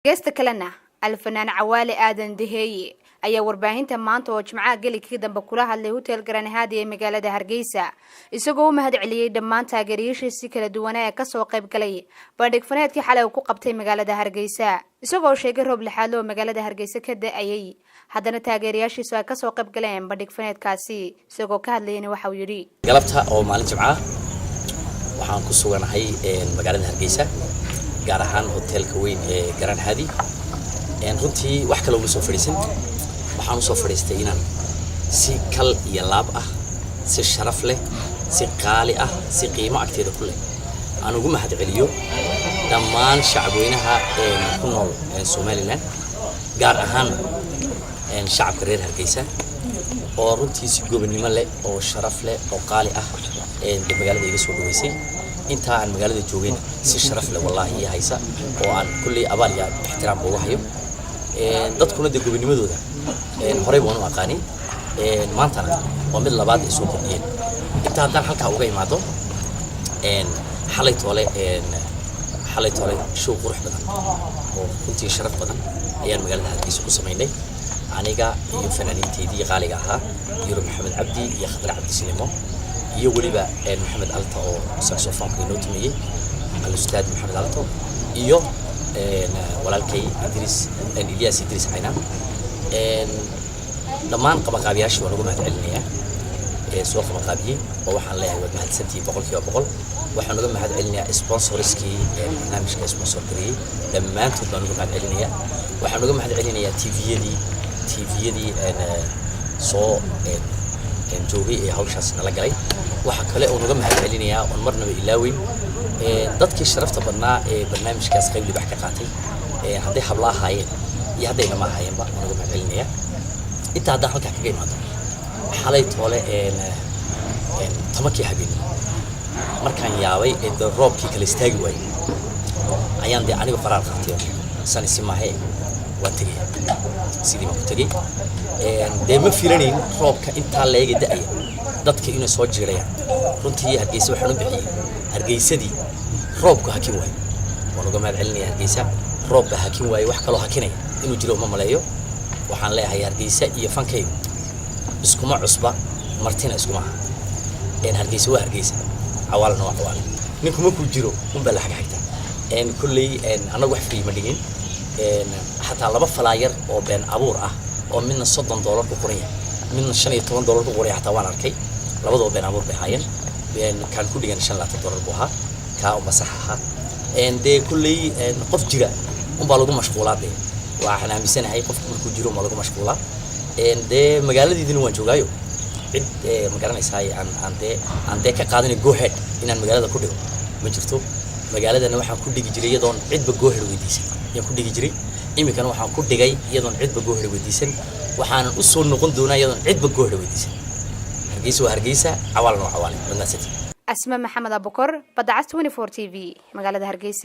Geesta kalena, Alfanaan Cawaale Aadan Daheeye ayaa warbaahinta maanta oo Jimcaha gelikii dambe kula hadlay Hotel Grand Haadi ee magaalada Hargeysa, isagoo u mahad celiyey dhammaan taageerayaashiisi kala duwanaa ee kasoo qayb galay bandhig faneedkii xalay uu ku qabtay magaalada Hargeysa, isagoo sheegay roob lixaadle oo magaalada Hargeysa ka da-ayay, haddana taageerayaashiisu ay kasoo qayb galeen bandhig faneedkaasi. Isagoo ka hadlayana waxa uu yidhi: Galabta oo maalin Jimcaha waxaan ku suganahay magaalada Hargeysa, gaar ahaan hoteelka weyn ee Grand Haadi. Runtii wax kale uma soo fadhiisan, waxaan usoo fadhiistay inaan si kal iyo laab ah, si sharaf leh, si qaali ah, si qiimo agteeda ku leh aan ugu mahad celiyo dhammaan shacabweynaha ku nool Somaliland, gaar ahaan shacabka reer Hargeysa, oo runtii si gobonnimo leh oo sharaf leh oo qaali ah de magaalada iga soo dhaweysay. Intaa aan magaalada joogayna si sharaf leh wallaahi ii haysa, oo aan kulley abaal iyo ixtiraam ugu hayo. Dadkuna dee gobonimadooda horey baan u aqaanay, maantana waa mid labaad ay soo kordhiyeen. Inta haddaan halkaa uga imaado, xalay toole show qurux badan oo runtii sharaf badan ayaan magaalada Hargeysa ku samaynay, aniga iyo fanaaniinteydii qaaliga ahaa, Yurub Maxamed Cabdi iyo Khadre Cabdi Sinimo iyo weliba Maxamed Alta oo saxofoonka inoo tumayey, Alustaad Maxamed Alto, iyo walaalkay Idriis Ilyas Idriis Caynaan. Dhammaan qabanqaabiyaashii waan uga mahad celinayaa ee soo qabanqaabiyey, oo waxaan leeyahay waad mahadsantihiin 100%. Waxaan uga mahad celinayaa sponsorskii barnaamijka sponsor gareeyey, dhammaantood baan uga mahad celinayaa. Waxaan uga mahad celinayaa TV-yadii soo joogay ee hawshaas nala galay. Waxaa kale oon uga mahad celinayaa oon marnaba ilaaweyn dadkii sharafta badnaa ee barnaamijkaas qayb libax ka qaatay, hadday habla ahaayeen iyo hadday inama ahaayeenba, waan uga mahad celinayaa. Intaa haddaan halkaa kaga imaado, xalay toole 10-kii habeenimo markaan yaabay ee dee roobkii kala istaagi waayey, ayaan dee aniga qaraar qaatay oo sanisi maahe, waan tegaya. Sidii baan ku tegey. Dee ma filanayn roobka intaa leega da'aya dadka inay soo jiirayaan. Runtii Hargeysa waxaan u bixiyey Hargeysadii roobku hakin waayo. Waan uga mahad celinaya Hargeysa. Roobka hakin waayo, wax kaloo hakinaya inuu jiro uma maleeyo. Waxaan leeyahay Hargeysa iyo fankaygu iskuma cusba, martina iskuma aha. Hargeysa waa Hargeysa, Cawaalna waa Cawaale. Ninku markuu jiro unbaa la xagxagta. Kolley annagu wax free ma dhigin, xataa laba flyer oo been abuur ah oo midna $30 ku qoran yahay, midna $15 ku qoran yahay, xataa waan arkay. Labadaba been abuur bay ahaayeen. Kaan ku dhigan $25 buu ahaa, kaa unba sax ahaa. Dee kolley qof jira unbaa lagu mashquulaa. Dee waxaan aaminsanahay qofku markuu jiro unbaa lagu mashquulaa. Dee magaaladeydina waan joogaayo, cid ma garanaysaa aan dee ka qaadanay go ahead inaan magaalada ku dhigo ma jirto. Magaaladana waxaan ku dhigi jiray iyadoon cidba go ahead weydiisan ayaan ku dhigi jiray. Iminkana waxaan ku dhigay iyadoon cidba go ahead weydiisan, waxaanan u soo noqon doonaa iyadoon cidba go ahead weydiisan. Hargeysa waa Hargeysa, Cawaalna waa Cawaale. Wadnaasati. Asma Maxamed Abukor, Badda Cas 24 TV, magaalada Hargeysa.